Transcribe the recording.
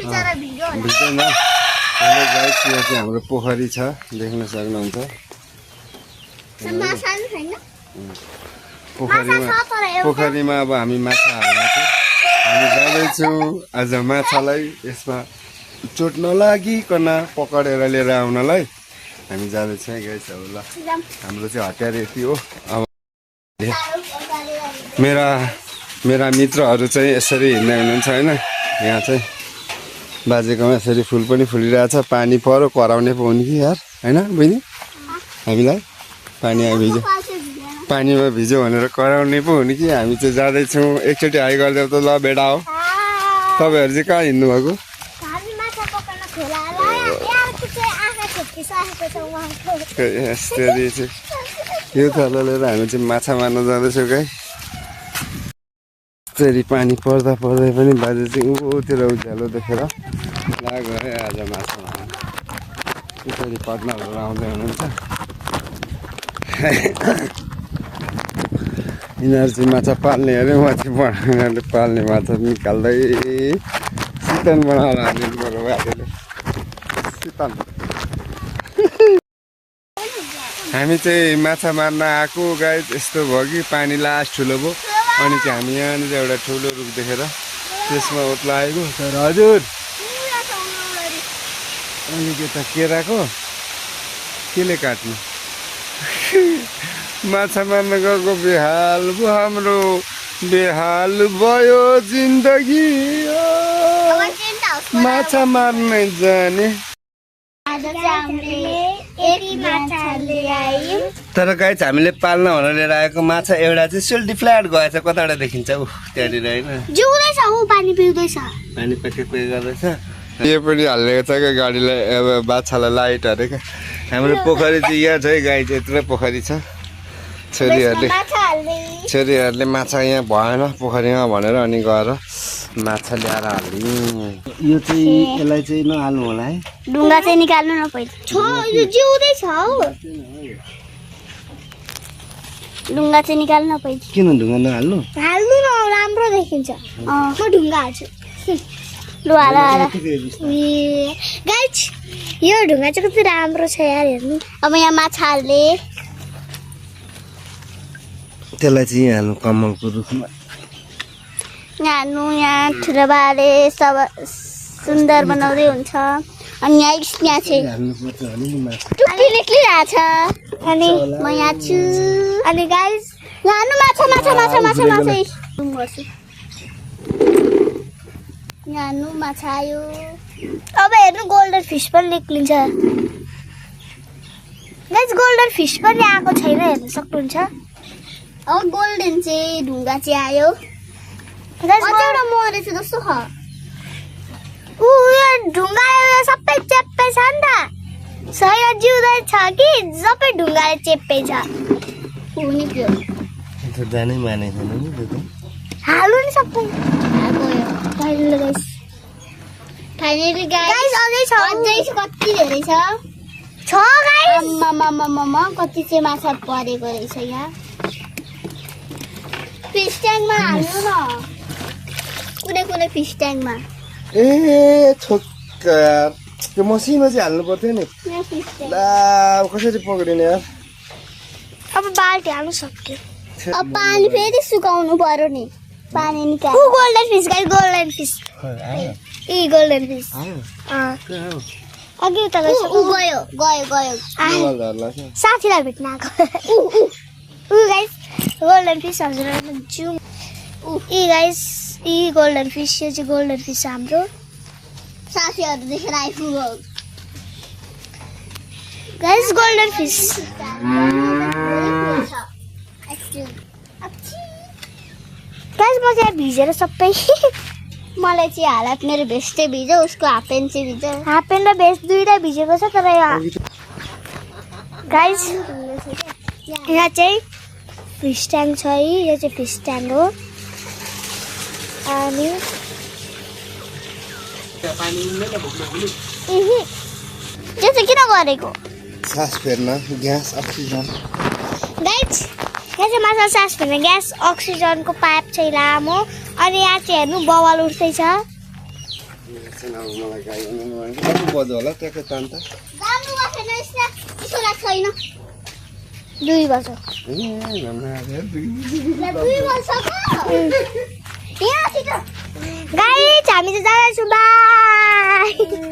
भिजेन हाम्रो गाइस यो चाहिँ हाम्रो पोखरी छ देख्न सक्नुहुन्छ पोखरीमा अब हामी माछा हाल्न चाहिँ हामी जाँदैछौँ आज माछालाई यसमा चोट नलागिकन पकडेर लिएर आउनलाई हामी जाँदैछौँ गाइस अब ल हाम्रो चाहिँ हतियार यति हो अब मेरा मित्रहरू चाहिँ यसरी हिँड्दै हुनुहुन्छ होइन यहाँ चाहिँ बाजेकोमा यसरी फुल पनि फुलिरहेछ पानी पऱ्यो कराउने पो हुने कि यार होइन बहिनी हामीलाई पानीमा भिज्यो भनेर कराउने पो हुने कि हामी चाहिँ जाँदैछौँ एकचोटि हाई गरिदेऊ त ल बेडा हो तपाईँहरू चाहिँ कहाँ हिँड्नु भएको यो थलो लिएर हामी चाहिँ माछा मार्न जाँदैछौँ गाई यसरी पानी पर्दा पर्दै पनि बाजे चाहिँ ऊतिर उज्यालो देखेर लाग्यो है आज माछा मार्न यसरी पार्टनरहरू आउँदै हुनुहुन्छ यिनीहरू चाहिँ माछा पाल्ने अरे माथि यिनीहरूले पाल्ने माछा निकाल्दै सितन बनाएर हालिदिनु पर्यो बाजेले सितन हामी चाहिँ माछा मार्न आएको गाई यस्तो भयो कि पानी लास्ट ठुलो भयो अनि चाहिँ हामी यहाँनिर एउटा ठुलो रुख देखेर त्यसमा उत्लाएको तर हजुर अलिक यता केराको केले काट्नु माछा मार्न गएको बेहाल भयो हाम्रो बेहाल भयो जिन्दगी माछा मार्न जाने तर गाइस हामीले पाल्न भनेर लिएर आएको माछा एउटा चाहिँ सेल्टी फ्ल्याट गएछ कताबाट देखिन्छ ऊ त्यहाँनिर होइन पानी पछि गर्दैछ यो पनि हालिदिएको छ क्या गाडीलाई अब बाछालाई लाइट अरे क्या हाम्रो पोखरी चाहिँ यहाँ छ है गाई चाहिँ यत्रो पोखरी छ छोरीहरूले माछा यहाँ भएन पोखरीमा भनेर अनि गएर माछा ल्याएर हाल्यौँ यो चाहिँ यसलाई चाहिँ नहाल्नु होला है ढुङ्गा चाहिँ निकाल्नु न पहिला जिउँदैछ हौ ढुङ्गा चाहिँ निकाल्नु पहिला किन ढुङ्गा नहाल्नु हाल्नु न राम्रो देखिन्छ म ढुङ्गा हाल्छु लु हाल गाइस यो ढुङ्गा चाहिँ कति राम्रो छ यार हेर्नु अब यहाँ माछा हाल्ने त्यसलाई चाहिँ यहाँ हाल्नु कमलको रुखमा यहाँ ठुलो बाले सब सुन्दर बनाउँदै हुन्छ अनि यहाँ चाहिँ टुप्पी निक्लिरहेछ अनि म यहाँ छु अनि गाइस यहाँ माछा माछा माछा माछा माछा यहाँ माछा आयो अब हेर्नु गोल्डन फिस पनि निक्लिन्छ गाइस गोल्डन फिस पनि आएको छैन हेर्न सक्नुहुन्छ अब गोल्डन चाहिँ ढुङ्गा चाहिँ आयो एउटा मरेछ जस्तो छ ऊ यो ढुङ्गा सबै चेप्पै छ नि त सही जिउँदै छ कि सबै ढुङ्गाले चेप्पै छ जानै मानेको छैन नि त्यो हाल्नु नि सबै फाइनली गाइस अझै छ कति धेरै छ गाइस आम्मामामामा कति चाहिँ माछा परेको रहेछ यहाँ फिस ट्याङ्कमा हाल्नु न कुनै फिस ट्याङ्कमा ए छोक्का यार त्यो मसिनो चाहिँ हाल्नु पर्थ्यो नि ला कसरी पक्रिने यार अब बाल्टी हाल्नु सक्यो अब पानी फेरि सुकाउनु पर्यो नि पानी निकाल्नु golden fish guys golden fish ए गोल्डन फिस अघि उता गयो साथीलाई भेट्न आएको ऊ गाइस गोल्डन फिस हजुरहरु जुम ए गाइस ई गोल्डन फिस यो चाहिँ गोल्डन फिस हाम्रो साथीहरु देखेर आइपुग्यो गाइस गोल्डन फिस गाइस म चाहिँ भिजेर सबै मलाई चाहिँ हालत मेरो भेस्टै भिज्यो उसको हाफ प्यान्ट चाहिँ भिज्यो हाफ प्यान्ट र भेस्ट दुईटा भिजेको छ तर गाइस यहाँ चाहिँ फिस ट्याङ्क छ है यो चाहिँ फिस ट्याङ्क हो अनि त्यो चाहिँ किन गरेको सास फेर्न ग्यास अक्सिजन गाइस यहाँ चाहिँ माछा सास फेर्न ग्यास अक्सिजनको पाइप चाहिँ लामो अनि यहाँ चाहिँ हेर्नु बवाल उठ्दैछ मलाई गाई कति बज्यो होला त्यहाँको तान त 2 वर्ष गाइस हामी चाहिँ जाँदैछौँ बाइ